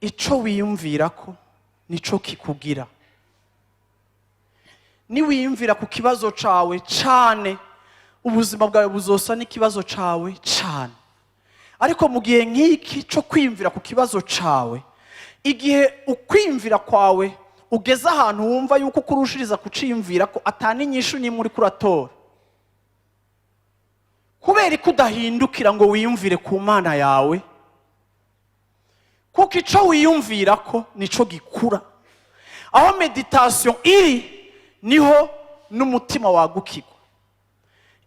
Ico wiyumvira ko nico kikugira. Niwiyumvira ku kibazo cawe cane, ubuzima bwawe buzosa n'ikibazo cawe cane. Ariko mu gihe nk'iki cyo kwiyumvira ku kibazo cawe, igihe ukwiyumvira kwawe ugeze ahantu wumva yuko ukurushiriza kuciyumvira ko atana inyishu n'imwe uriko uratora, kubera ko udahindukira ngo wiyumvire ku Mana yawe? Kuko ico wiyumvira ko nico gikura. Aho méditation iri, niho n'umutima wagukirwa.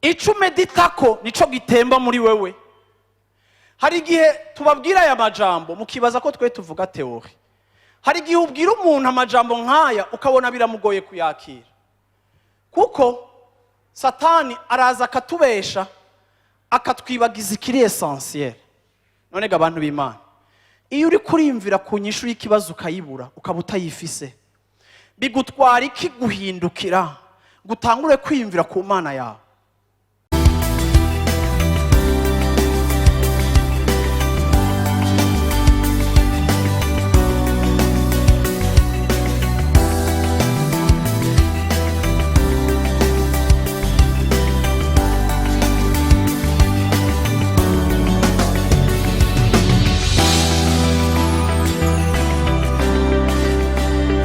Ico umedita ko nico gitemba muri wewe. Hari igihe tubabwira aya majambo mukibaza ko twe tuvuga théorie. Hari igihe ubwira umuntu amajambo nk'aya ukabona biramugoye kuyakira, kuko Satani araza akatubesha, akatwibagiza ikiri essentiel. None ga abantu b'Imana, iyo uri kuriyumvira ku nyishu y'ikibazo ukayibura, ukaba utayifise, bigutwara iki guhindukira ngo utangure kwiyumvira ku Mana yawe?